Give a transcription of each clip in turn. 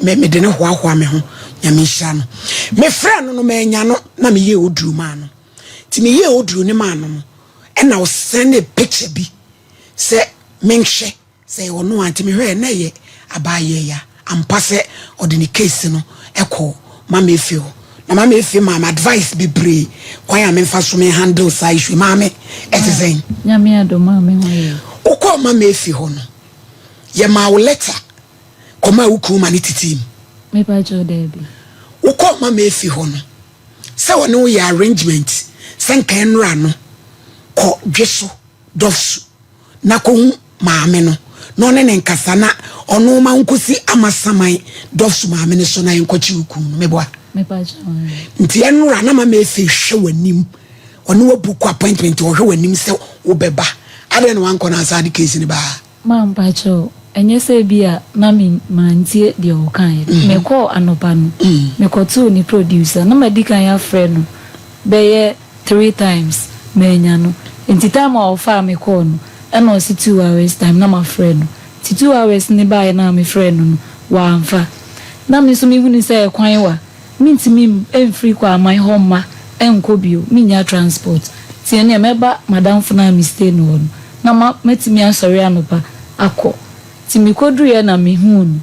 Me mede ne hoahoa me ho. Nyame nhyira no. Mefrɛ no no manya no na meyɛ oduru maa no. Nti meyɛ oduru ne maa no no, ɛna ɔsɛne picture bi sɛ menhwɛ sɛ ɛyɛ ɔno a. Nti mehwɛɛ na ɛyɛ abaayɛ ya ampa sɛ ɔde ne case no ɛkɔ Mama Efe hɔ. Na Mama Efe maa me advice bebree kwan a memfa so me handle saa issue. Maame, ɛte sɛn? Nyame adom a, me ho yɛ. Wokɔɔ Mama Efe hɔ no, yɛmaa wo letter kɔmaa wo kunu ma ne titii mu? Mepakyɛw, daabi. Wokɔɔ Mama Efe hɔ no, sɛ wɔne wo yɛ arrangement sɛ nka nnora no kɔ dwe so dɔfso na kɔhu maame no na ɔne ne nkasa na ɔno ma nkosi Amasaman dɔfso maame no so na yɛnkɔkye wo kunu no, meboa? Mepakyɛw. Nti ɛnora na Mama Efe hwɛ w'anim, ɔne wabook appointment, ɔhwɛ w'anim sɛ wobɛba. Adɛn na wankɔ no ansa de case no baa? Ma mpakyɛw, ɛnyɛ sɛ bi a na me mantie deɛ ɔkaeɛ. Mekɔɔ anɔpa no, mekɔtoo ne producer na madi kan afrɛ no bɛyɛ three times, manya no. Nti time a ɔfaa me kɔɔ no, ɛna ɔsi 2 hours time na mafrɛ no. Nti 2 hours ne baeɛ na mefrɛ no no, wamfa. Na me nso mehunu sɛ ɛkwan wa mentumi mfiri kɔ aman hɔ mma ɛnkɔ bio, menya transport. Nti ɛneɛ mɛba madamfo no a me stay no hɔ no na ma mɛtumi asɔre anɔpa akɔ. Nti mekɔduruiɛ na mehuu no,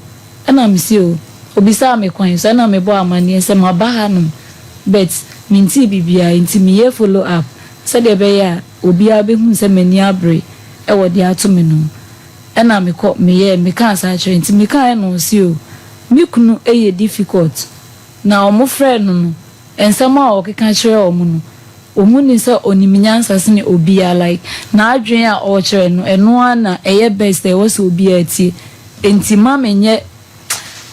ɛna mesi o, obisaa me kwan so, ɛna mebɔ amanneɛ sɛ maba hanom but mentii biribiara, nti meyɛ follow up sɛdeɛ ɛbɛyɛ a obiara bɛhu sɛ m'ani abere ɛwɔ deɛ ato me no. Ɛna mekɔ meyɛ mekaa saa kyerɛ. Nti mekaa no, ɔsi o, me kunu ɛyɛ difficult na ɔmo frɛ no, nsɛm a ɔkeka kyerɛ ɔmo no, ɔmo ni sɛ onim nyansa sene obiara, like n'adwene a ɔrekyerɛ no, ɛno ara na ɛyɛ best a ɛwɔ sɛ obiara tie. Nti ma menyɛ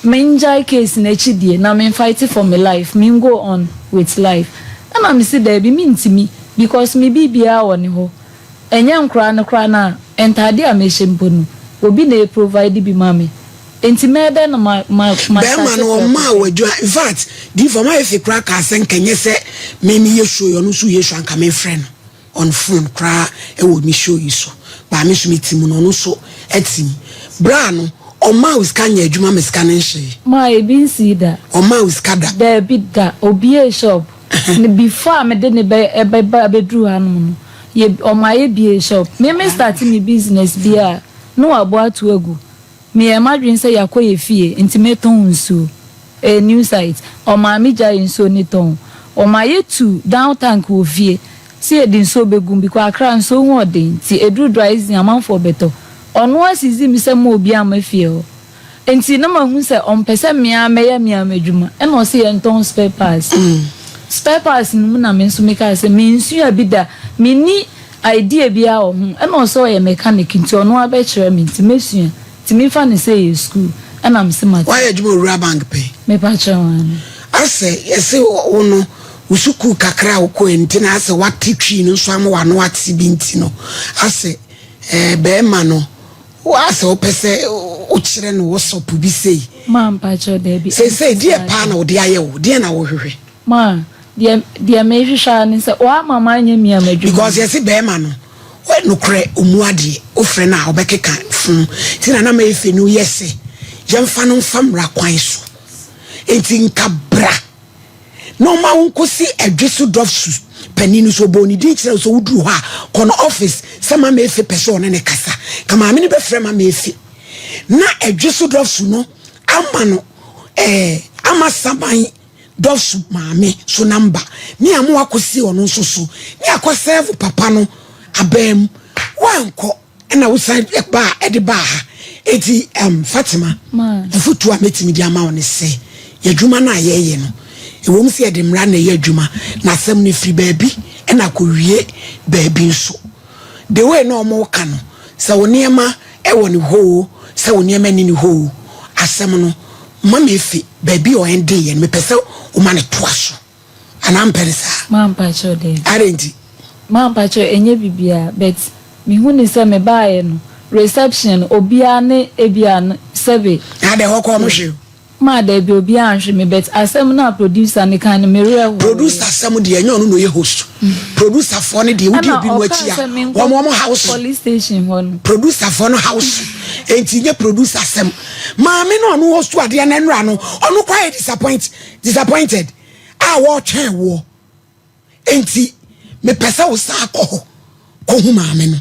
mengyae case n'akyi deɛ na me fight for my life, me go on with life. Ɛna me si daabi, mentimi because me biribiara wɔ ne hɔ. Ɛnyɛ nkoraa no koraa na ntaade a mehyɛ mpo no, obi na provide bi ma me. Nti mɛɛdɛ no ma Bɛrima no ɔma wadwa. In fact, difo ɔma Efe koraa kaa sɛ nkɛnyɛ sɛ me meyɛ show yi, ɔno nso yɛ show, anka mefrɛ no on phone koraa ɛwɔ me show yi so. Baa me nso me ti mu no, ɔno nso ɛti mu. Braa no ɔma wo sika nyɛ adwuma ma sika no nhyee? Ma ebi nsi da. Ɔma wo sika da? Daabi da. Obie shop ne before a mede ne bɛ ɛbɛba abɛduru hanom no, yɛ ɔmo ayɛ bie shop. Me start me business bi a na wabɔ ato agu. Meyɛ m'adwene sɛ yɛakɔ yɛ fie nti metɔn nsuo, ɛyɛ new site. Ɔmaa me gya nsuo ne tɔn. Ɔmo ayɛ tu down tank wɔ fie si yɛde nsuo bɛgum because Akra nsuo ho ɔden, nti eduru dry season amanfoɔ bɛtɔ. Ɔno asisi mi sɛ mo obi ama fie hɔ, nti na ma hu sɛ ɔmpɛ sɛ mmea mɛyɛ mmea m'adwuma. Ɛna ɔsi yɛn tɔn spare parts. Spare parts no mu na me nso meka sɛ me nsua bi da, me ni idea biara wɔ ho. Ɛna ɔsɛ ɔyɛ mechanic nti ɔno abɛkyerɛ me, nti mesua, nti mefa ne sɛ yɛ school. Ɛna me sɛ ma. Wayɛ adwuma Owura Bank pɛ? Mepa kyerɛ wɔn. Asɛ yɛsɛ wo no wo sukuu kakra a wokɔɛ nti na asɛ wate Twi no nso ama wano ate bi, nti no asɛ bɛrima no asɛ wopɛ sɛ wokyerɛ no wɔsɔpo bi sei? Maa mpakyɛw, daabi. Seesei deɛ paa na wode ayɛ wo deɛ na wohwehwɛ? Ma deɛ mehwehwɛ a ne sɛ wama ma anyɛ mia m'adwuma. Because yɛse bɛrima no nokorɛ ɔmu adeɛ, wofrɛ no a ɔbɛkeka fo, nti na nama Efe no yɛ sɛ yɛmfa no mfa mmara kwan so. Nti nka bra na ɔma wo nkɔsi ɛdwe so dɔfso panin no so. Ɔbɔ ne din kyerɛ wo sɛ woduru hɔ a, kɔ no office sɛ Mama Efe pɛ sɛ ɔne ne kasa. Ka maame no bɛfrɛ Mama Efe na ɛdwe so dɔfso no ama no ama saman dɔfso maame so number ne ama wakɔsi ɔno nso so ne akɔ serve papa no abɛn mu. Wankɔ, ɛna wosan baa ɛde baa ha. Eti Fatima, afotuo a mɛtumi de ama wo ne sɛ yɛadwuma no a yɛyɛ no, ɛwɔ mu sɛ yɛde mmara na ɛyɛ adwuma, na asɛm no firi baabi ɛna akɔwie baabi nso. The way na ɔmo ka no sɛ wo nneɛma ɛwɔ ne hɔ o, sɛ wo nneɛma ni ne hɔ o, asɛm no Mama Efe baabi a ɔɛnde yɛ no, mepɛ sɛ woma no toa so anaa mpɛ ne saa? Maa mpakyɛw, daabi. Adɛn nti? Maa mpakyɛw, ɛnyɛ biribiara, but mehu ne sɛ mebaeɛ no, reception no, obiara ne ebia no sɛbe. Na adɛ hɔ kɔ ɔmo hwɛ? Maa daabi, obiara nhwɛ me, but asɛm no a producer ne kan no, me werɛ ho. Producer asɛm deɛ, ɛnyɛ ɔno na ɔyɛ host. Producerfoɔ no deɛ wodi Ɛna obi mu ɔkaa akyi a sɛ menkɔ wɔn wɔn house. police station hɔ no. Producerfoɔ no house. Enti nye producer sɛm. Maame no ɔno host adeɛ no nnora no ɔno koraa yɛ disappoint disappointed a wɔretwɛn woɔ. Enti mepɛ sɛ wo san kɔ hɔ kɔhu maame no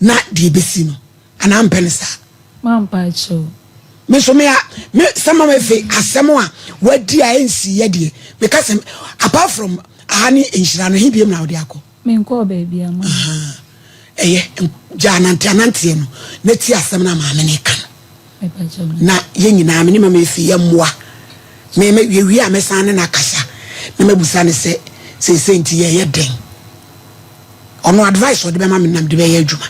na deɛ ɛbɛsi no anaa mpɛ no saa. Mampa akyɛw. Me nso me a me sɛ mama efe asɛm a wadi a ɛnsi yɛ deɛ meka sɛ apart from aha ne nhyira no he biem na wode akɔ. Menkɔɔ baabi ama. Ɛyɛ gya anante ananteɛ no na ti asɛm no a maame no ka no. Na yɛn nyinaa me ne mama efe yɛ mmoa. Me me yɛwie a mɛsan ne no akasa na mabusa no sɛ seesei nti yɛyɛ dɛn. Ɔno advice ɔde bɛma me na mede bɛyɛ adwuma.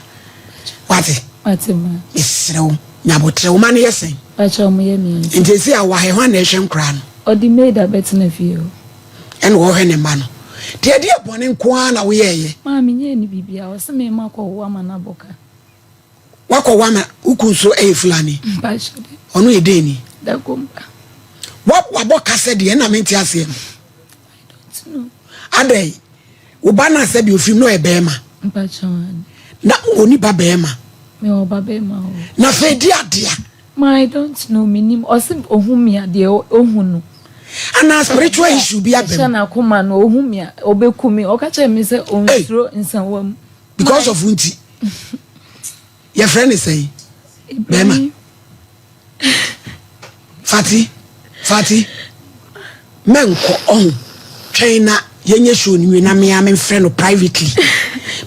Wate? Wate ma. Mesrɛ wo, nya abotrɛ. Wo ma no yɛ sɛn? Pakyɛ ɔmo yɛ mmiɛnsa. Nti esi a wahe hwan na ɛhwɛ nkoraa no? Ɔde maid abɛtena fie hɔ. Ɛna ɔhwɛ ne mma no. Deɛ ɛdeɛ bɔne nko ara na woyɛɛyɛ? Maa menyɛɛ no biribiara. Ɔse me ma kɔ wo ama no abɔ ka. Wakɔ wo ama wo kun so ɛyɛ Fulani? Mpakyɛ de. Ɔno yɛ dɛn ni? Dagomba. Wa wabɔ ka sɛ deɛ ɛna mente aseɛ no. I don't know. Adɛn? Wo ba no a sɛdeɛ ɔfiri mu no ɔyɛ bɛrima? Mpakyɛ ane. Na ɔni ba bɛrima? Me wɔ ba bɛrima o. Na afei di adea? Ma I don't know menim ɔse ɔhu me a deɛ ɔhu no. Anaa spiritual issue bi aba mu? Ɛhyɛ n'akoma no ɔhu me a ɔbɛku me ɔka kyerɛ me sɛ ɔnsuro nsawa mu. Because of wo nti. Yɛfrɛ ne sɛn? Bɛrima. Fati, Fati, mɛnkɔ ɔho twɛn na yɛnyɛ show no nwie na mea memfrɛ no privately.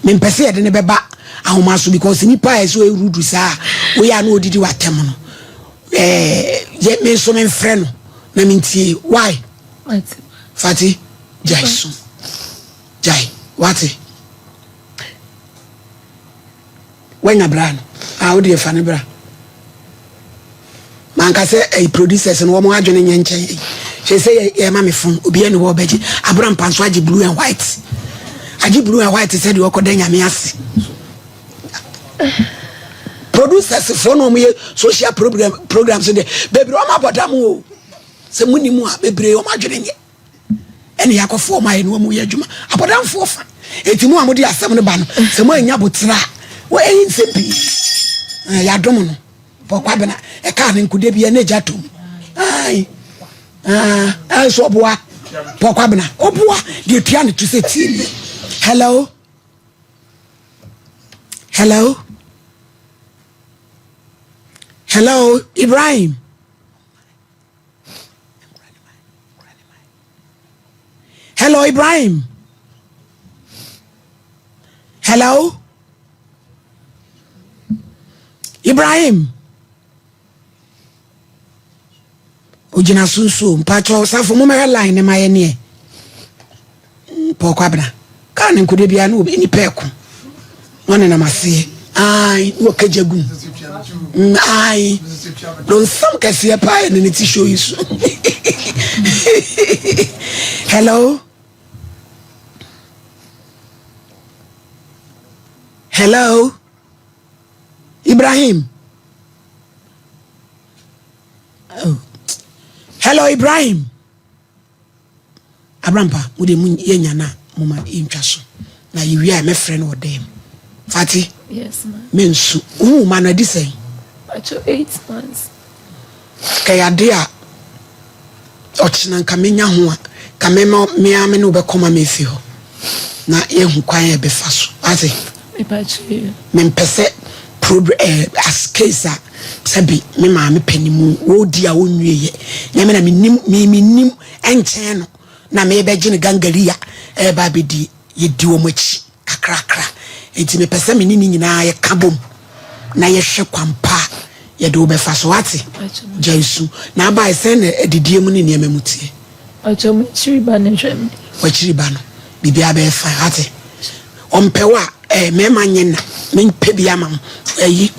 Mempɛ sɛ yɛde no bɛba ahoma so because nipa a ɛsɛ ɔyɛ rudu saa a woyɛ a na ɔdidi w'atɛm no. Ɛɛ, yɛ me nso memfrɛ no na mentie. Why? Fati, gyae so. Gyae, wate? Wanya bra no ah wo deɛ fa no bra. Manka sɛ ɛyi producers no wɔn adwene nyɛ nkyɛn yi. Hyɛ sɛ yɛ yɛ ma me phone obi ɛni hɔ ɔbɛgye abura mpa nso agye blue and white. Agye blue and white sɛ deɛ ɔkɔ da nyame ase. Producers foɔ no wɔn yɛ social program programs deɛ bebree wɔn abɔ dam o. Sɛ mo ni mu a bebree wɔn adwene nyɛ. ɛne yɛakɔfo wɔn ayɛ ne wɔn yɛ adwuma abɔdamfoɔ fa eti mu a mode asɛm no ba no sɛ mo anya botra a wɔyɛ nsɛm pii ɛɛ yɛadom no pɔkɔ abena ɛkaa ne nkoda bi ɛna egya tom ayi ɛɛ ɛnso ɔboa pɔkɔ abena ɔboa deɛ tua ne to sɛ tie nie hello hello hello Ibrahim. Hello, Ibrahim. Hello, Ibrahim. Ogyina so nsuo mpakyɛw safo mo mɛhwɛ line ne ma yɛ neɛ. Paul Kwabena, kaa ne nkodeɛ biara ne obi nipa ɛko na ɔnenam aseɛ ae na ɔkagya gum mm, ae donsam kɛseɛ paa yɛ ne ne ti show yi so. Hello, hello, Ibrahim. Oh. Hello, Ibrahim. Abrampa, mo deɛ mo yɛ nya no a, moma yɛntwa so. Na yɛwie a mɛfrɛ no wɔ dan mu. Fati? Yes, ma. Mensu. Wohu ma no adi sɛn? Pacho, 8 months. Kɛyɛ ade a ɔkyena nka menya ho a, ka mema mea me ne wobɛkɔ ma mefi hɔ. Na yɛhu kwan a ɛbɛfa so. Wate? Mepacho yɛ. Mempɛ sɛ prob as case a sɛbi me maame pɛ mu wɔdi a wɔnwie yɛ. Nyame na menim, me menim ɛnkyɛn no na mebɛgye no gangaria ɛreba abɛdi yɛdi wɔn akyi kakrakra. Nti mepɛ sɛ me ne ne nyinaa yɛka bom na yɛhwɛ kwan pa a yɛde wo bɛfa so. Wate? Gya nsu. Na abae sɛn na adidie mu ne nneɛma mu teɛ? Pacho, m'akyiri ba ne hwɛ me. W'akyiri ba no, biribiara bɛyɛ fine. Wate? Ɔmpɛ wo a, mmarima nyɛ na mempɛ bi ama wo. Ɛyi,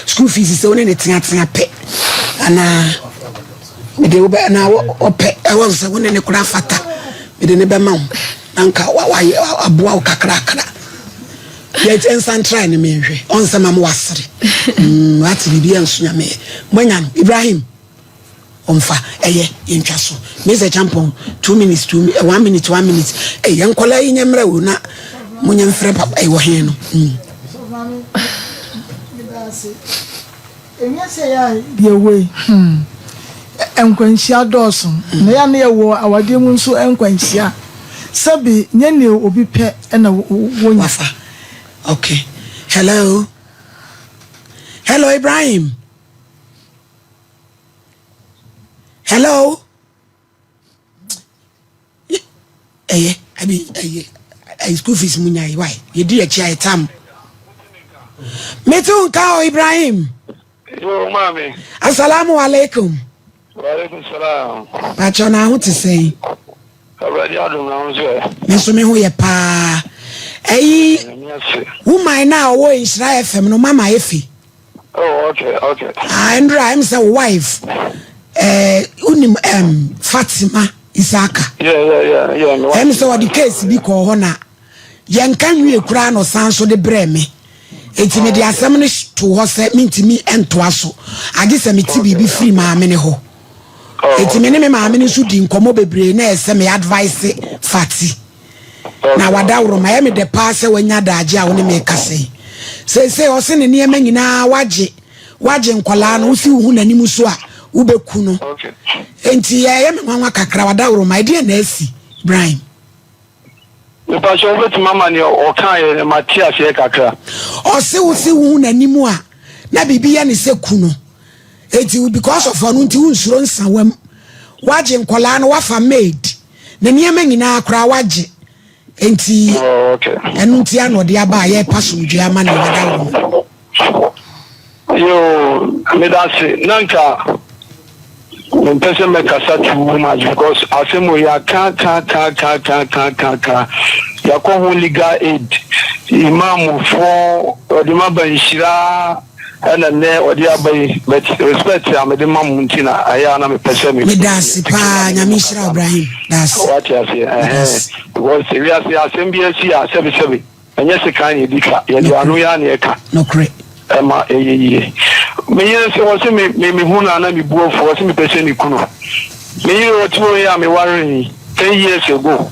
school fees sɛ wo ne ne teatea pɛ. Anaa mede wo bɛ anaa ɔpɛ ɛwɔ sɛ wo ne ne kora fata. Mede ne bɛma wo. Na nka wayɛ aboa wo kakrakra. Yɛ nsa ntrae ne menhwɛ. Ɔnsɛ ma mo wasere. Wate biribi ɛnso nyame. Moanya no. Ibrahim. Ɔmfa ɛyɛ yɛntwa so. Mr. Champon, 2 minutes, two eh, 1 minute, 1 minute. Ɛy yɛn nkɔla yi nyɛ mmerɛ o na mo nyɛ mfrɛ papa ɛwɔ hen no. Ewiase yɛ a yɛwɔ yi, nkwanhyia dɔɔso. Na yɛ a na yɛwɔ awadeɛ mu nso nkwanhyia. Sɛbi nyɛ nea obi pɛ ɛna wonya. Wafa. Okay. Hello. Hello, Ibrahim. Hello. Ɛyɛ abi ɛyɛ ɛyɛ school fees mu nya yi why yɛdi akyi a yɛtam. Mete wo nka o, Ibrahim. Yo, maame. Asalamu alaikum. Wa alaikum salam. Pakyɛ, na ho te sɛn? Awurade adom, na ho nso ɛ? Me nso me ho yɛ paa. Ɛyi Nyame ase. woman na ɔwɔ Nhyira FM no, Mama Efi. Oh, okay. Ah, ndra ɛm sɛ wo wife wonim Fatima Isaka. Yeah. Me ɛm sɛ ɔde case bi kɔɔ hɔ na yɛnka nwie koraa na ɔsan so de brɛ me, enti mede asɛm no to hɔ sɛ mentumi ntoa so agye sɛ mete biribi firi maame ne hɔ. Enti me ne me maame no nso di nkɔmmɔ bebree na ɛsɛ me advice Fati na wadaworo ma ɛyɛ me dɛ paa sɛ wanya daagye a wo ne me kasa yi. Seesei ɔse ne nneɛma nyinaa wagye, wagye nkɔlaa no, wosi wo hu n'anim so a wobɛku no. Enti ɛyɛ me nwanwa kakra. Wadaworo ma ɛdeɛ na asi, Brian. Mepakyɛ, wobɛtumi ama neɛ ɔkaeɛ no mate aseɛ kakra? Ɔse wo se wohu n'anim a na biribi yɛ ne sɛ ku no, enti because of ɔno nti wonsuro nsawam, wagye nkɔlaa no, wafa maid ne nneɛma nyinaa koraa wagye, enti ɛno nti ana ɔde aba a yɛrepa somdwe ama ne wadaworo ma. Yo, meda ase. Na nka mempɛ sɛ mɛkasa too much because asɛm wɔ yɛaka ka ka ka ka ka ka ka, yɛakɔ ho legal aid, imamfoɔ ɔde ma ba Nhyira, ɛna nnɛ ɔde aba yi, but respect a mede ma mo nti na ɛyɛ a na mepɛ sɛ me Meda ase paa, Nyame nhyira wo, Ibrahim, da ase. Wate aseɛ, ɛhɛn, because wiase asɛm bi asi a, sɛbesɛbe ɛnyɛ sekan na yɛdi twa, yɛde ano yɛ a na yɛka ɛma ɛyɛ yie. Me yere sɛ wɔ sɛ me me mehu no a na mebu afu, wɔ sɛ mepɛ sɛ me kunu. Me yere ɔte hɔ yi a meware yi 10 years ago,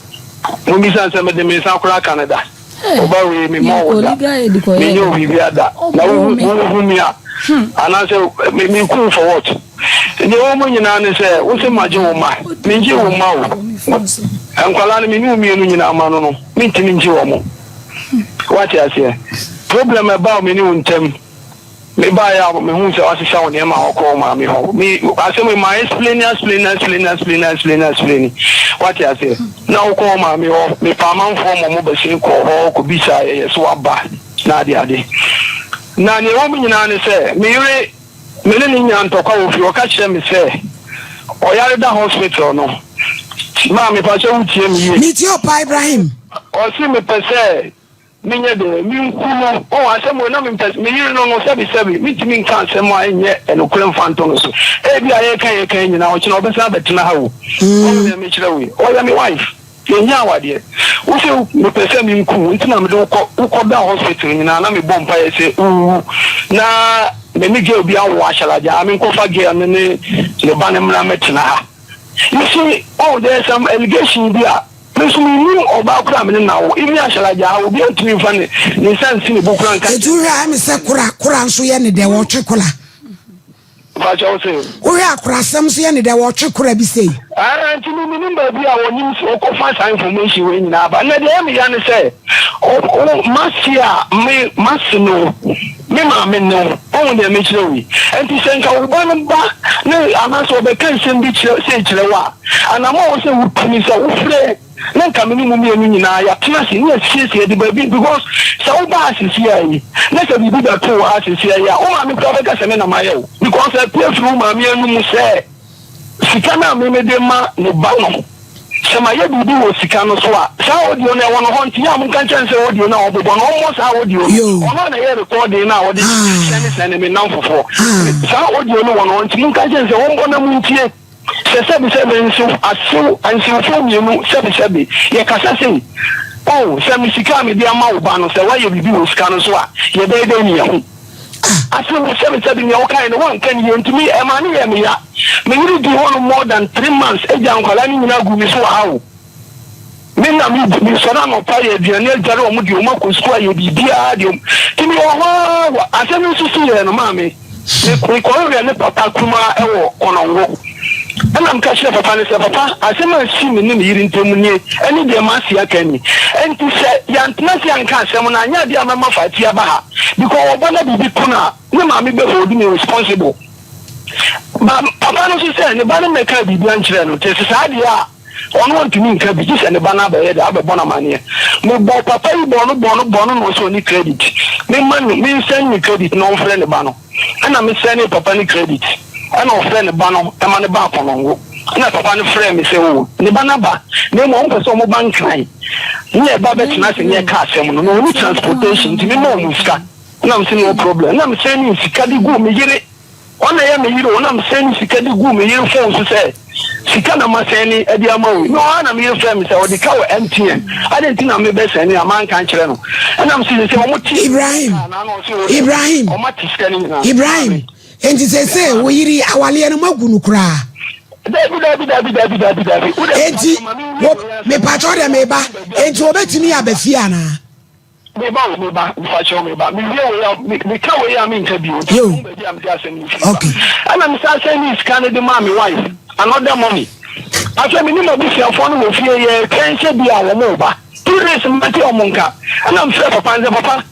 mombisa sɛ mede me nsa koraa ka no da. Ɔba wei memmɔ wo da, menyɛ wo biribi ada na wohu me a anaasɛ meku for what? Deɛ ɛwɔ mu nyinaa ne sɛ wo sɛ magye wo ma, mengye wo ma o. Nkwalaa no, mene wo mmienu nyinaa ma no mentumi ngye wɔ mo. Wate aseɛ? Problem ɛba wo me ne wo ntam, mebaeɛ a mehu sɛ wasesa wo nneɛma a wɔkɔ wo maame hɔ. Me asɛm yi ma explain, explain, explain, explain, explain, explain. Wate aseɛ? Na wokɔ wo maame hɔ, mepa amanfoɔ ma ɔmo bɛsen kɔɔ hɔ kɔbisa yɛyɛ so waba na ade ade. Na nea ɛwɔ mu nyinaa ne sɛ me yere, me ne ne nya ntɔkwa wɔ fie. Ɔka kyerɛ me sɛ ɔyare da hospital no. Maa mepa sɛ wotie me yie. Metie o paa, Ibrahim. Ɔse mepɛ sɛ menyɛ dɛ menku no. Ɔwɔ asɛm wei na mempɛ me yere no sɛbi sɛbi, mentumi nka asɛm a ɛnyɛ ɛnokorɛ mfa nto no so. Ebi a yɛka yɛka nyinaa, ɔkyena ɔbɛsan abɛtena ha o. Ɔno deɛ mekyerɛ wei, ɔyɛ me wife, yɛnyɛ awadeɛ. Wo sɛ mepɛ sɛ menku wo nti na mede wokɔ wokɔda hospital nyinaa na mebɔ mpaeɛ sɛ wowu na me ne girl bi awo ahyɛlagya a menkɔfa girl no ne ne ba no mmra mɛtena ha. You see, oh, there is some allegation bi a me nso mennim ɔbaa kora a me ne na wo even ahyɛlagya ha, obi antumi mfa ne nsa nsi ne bo kora nka. Ɛti wohwɛ a ɛme sɛ kora kora nso yɛ ne dɛ wɔtwe kola. Mpakyɛ, wo se? Wohwɛ akorasɛm nso yɛ ne dɛ wɔtwe kora bi sei. Ah, nti me menim baabi a wɔnim sɛ wɔkɔfa saa information wei nyinaa ba. Na deɛ ɛyɛ me ya ne sɛ wo mase a me mase no, me maame ne wo. Ɔhu deɛ mekyerɛ wo yi? Nti sɛ nka wo ba no ba ne anaasɛ ɔbɛka nsɛm bi kyerɛ sɛ kyerɛ wo a, anamɔ a wɔ sɛ wotumi sɛ wofrɛ na nka me ne mu mmienu nyinaa yɛatena ase ne yɛsiesie de baabi, because sɛ woba asesi a yi na sɛ biribi bɛto wo ha asesi a yi a, wo maame koraa bɛka sɛ me na mayɛ wo, because apue firi wo maame anum sɛ sika no a me mede ma ne ba no, sɛ mayɛ biribi wɔ sika no so a, saa audio no ɛwɔ no hɔ. Nti yɛ a monka nkyɛn sɛ audio no a ɔbobɔ no, ɔmmɔ saa audio no. Ɔno a na ɛyɛ recording no a ɔde sɛne sɛne me nam fofoɔ, saa audio no wɔ no hɔ, nti monka nkyɛn sɛ ɔmbɔ na montie sɛ sɛbi sɛbi nsew asew nsewfoɔ mmienu, sɛbi sɛbi yɛkasa sei o, sɛ me sika a mede ama wo ba no, sɛ woayɛ biribi wɔ sika no so a, yɛbɛyɛ dɛn ne yɛho? Asɛm no sɛbesɛbe nea wokae no woanka no yie nti me ɛmaa no yɛɛ me ya. Me yere dii hɔ nom more than 3 months agya nkwadaa no nyinaa guu me so wɔ ha o. Me na me mesɔre anɔpa yɛ aduane adware wɔn de wɔn akɔ sukuu ayɛ biribiara de wɔn nti mewɔ hɔ ara wɔ asɛm no nso si yɛɛ no maa me mekɔhwehwɛ ne papa kumaa ɛwɔ Kɔnɔngo ɛna meka kyerɛ papa no sɛ, "Papa, asɛm a si me ne me yere ntam nie ɛne deɛ maasi aka ni, ɛnti sɛ yɛantena se anka asɛm no anyɛ adeɛ a mɛma Fati aba ha because ɔba na biribi to no a, ne maame bɛ hold me responsible." Ba papa no nso sɛ ne ba no mmɛka biribi ankyerɛ no, nti sɛ saa deɛ a ɔno ɔntumi nka bi gye sɛ ne ba no abɛyɛ de abɛbɔ no amanneɛ. Mebɔ papa yi bɔ no bɔ no bɔ no na ɔsɛ ɔne credit mema no, mensɛn ne credit na ɔmfrɛ ne ba no. Ɛna mesɛn ne papa no credit ɛna ɔfrɛ ne ba no ɛma ne ba Akɔnɔngo. Ɛna papa no frɛ me sɛ o ne ba no aba na mmom ɔmpɛ sɛ ɔmo ba Nkran ne ɛba bɛtena ase ne ɛka asɛm no na ɔne transportation nti mema ɔmo sika. Ɛna mesɛ no problem. Ɛna mesɛn ne sika de gu me yere, ɔna ɛyɛ me yere o, na mesɛn ne sika de gu me yere phone so sɛ sika na masɛn ne ɛde ama wo na ɔha. Na me yere frɛ me sɛ ɔde ka wɔ MTN ade nti na mebɛsɛn ne a manka nkyerɛ no. Ɛna mesɛ sɛ ɔmo te Ibrahim, Ibrahim, ɔmo ate sika no nyinaa. Ibrahim, enti sɛ wo yere awaleɛ no moagu no koraa? Dabi, dabi, dabi, dabi, dabi, dabi. Enti mepakyɛw deɛ meba, enti wɔbɛtumi aba fie anaa? Meba o, meba, mepakyɛw, meba. Mewie wei a, meka wei a, menka bio nti Yo. mo baabi a mede asɛm no firi ba. Okay. Ɛna mesan sɛn ne sika no de maa me wife another money. Afei me ne m'abusuafoɔ no wɔ fie yɛretwɛn sɛ bi a wɔn ba. 2 days mante wɔn nka. Ɛna mfrɛ papa no sɛ, "Papa,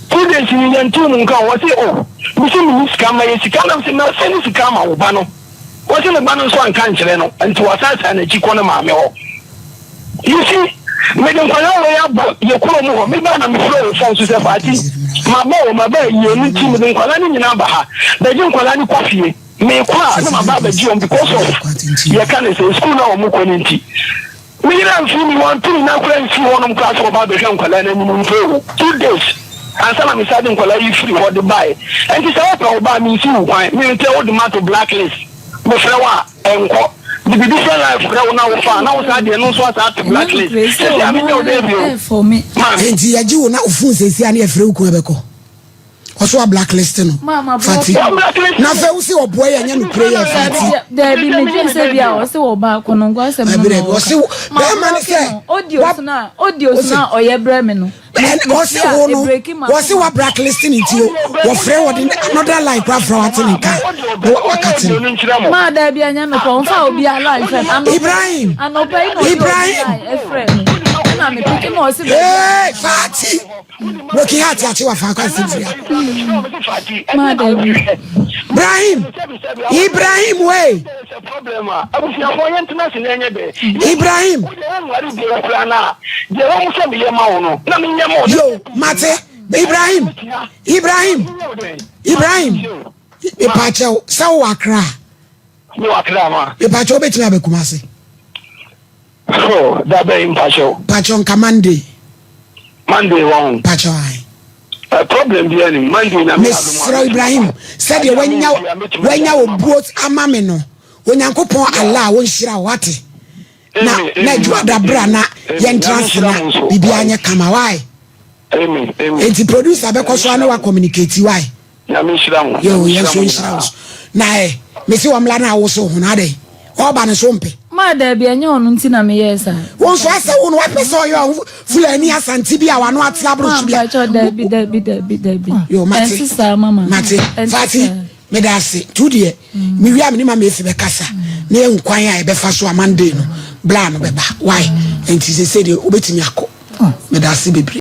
2 days ni yɛnte wɔn nka o." Wɔse o mese menni sika ma yɛ sika nam sɛ masɛ ne sika ama wo ba no. Wɔse ne ba no nso anka nkyerɛ no nti wasan san n'akyi kɔ ne maame hɔ. You see, mede nkwadaa wei aba yɛ kurom hɔ. Meba na mefrɛ wo phone so sɛ, "Faati, maba o, maba ayie no nti mede nkwadaa no nyinaa ba ha. Bɛgye nkwadaa no kɔ fie." Meekɔ a na maba abɛgye wɔn because of yɛka ne sɛ school no a wɔn kɔ no nti. Me yere amfiri mi, wɔnto ne nan koraa nsi hɔnom koraa sɛ wɔba abɛhwɛ nkwadaa no anim mpo o. 2 days ansa na mesa de nkwadaa yi firi hɔ de baeɛ. Nti sɛ wopɛ wo ba a, mensi wo kwan. Mentɛ wode ma to blacklist. Mefrɛ wo a, ɛnkɔ. De biribi sɛ life frɛ wo na wofa a, na wo saa deɛ no nso asa ato blacklist. Sɛsi a menyɛ wo dɛ bio. Maame. Enti yɛgye wo na wo phone sɛsi a ne yɛfrɛ wo kun ɛbɛkɔ ɔso wa blacklist no. Mama, Fati. Blacklist. Na afei wo se ɔboa yɛ ɛnyɛ nokorɛ yɛ, Fati. Dabi, medwen sɛ bi a ɔse wɔ ba Akɔnɔngo asɛm no. Dabi, Na dabi, ɔka. ɔse bɛrima ne sɛ Odi osu na odi osu na ɔyɛ brɛ me no. Ɛn ɔse wo no wɔse wa blacklist ne nti o wɔfrɛ wɔde another line kora frɛ wate ne nka na wakate no. Maa, dabi, ɛnyɛ no kɔ nfa obi a line frɛ no. Ibrahim. Anɔpa yi na ɔde obi Ibrahim. line ɛfrɛ me ɛna me pick na ɔse baabi Hey, Fati, broken heart akye wa fa akɔ asɛm firi ha. Maa, dabi. Ibrahim, Ibrahim wey. Problem a abusuafoɔ yɛntena ase na ɛnyɛ dɛ. Ibrahim. Wode wonware biara koraa no a, deɛ wɔn sɛ meyɛ ma wo no na menyɛ ma wo. Yo, mate. Ibrahim, Ibrahim, Ibrahim, mepakyɛw sɛ wowɔ Akra? Mewɔ Akra ma. Mepakyɛw, wobɛtumi abɛkum ase? Oh, da bɛn, mpakyɛw? Pakyɛw, nka Monday. Monday wɔ ho? Pakyɛw ae. Problem bi anim Monday, Nyame adom a. Mesrɛ, Ibrahim, sɛdeɛ wanya obuo ama me no, Onyankopɔn Allah a wɔnhyira wo wate. Na adwuma bra na yɛntena ase na biribiara nyɛ kama wae. Amen, amen. Enti producer bɛkɔ so a ne wa communicate wae. Nyame nhyira wo. Yo, yɛn nso nhyira wo so. Na mesi wɔn mmla na awo so ho na adɛn ɔba ne so mpɛ. Maa, dabi, ɛnyɛ ɔno nti na meyɛɛ saa. Wo nso asɛ wo no wapɛ sɛ ɔyɛ ɔho Fulani Asante bi a wano ate aboro Maa so bi a. Mpakyɛw, dabi, dabi, dabi, dabi. Yo, mate. Ɛnte saa, mama. Mate. Ɛnte Fati saa. Meda ase tu deɛ mewie a mene ma mefi bɛkasa na yɛhu kwan a yɛbɛfa so a Monday no bla no bɛba wae. Nti sɛ deɛ wobɛtumi akɔ, meda ase bebree.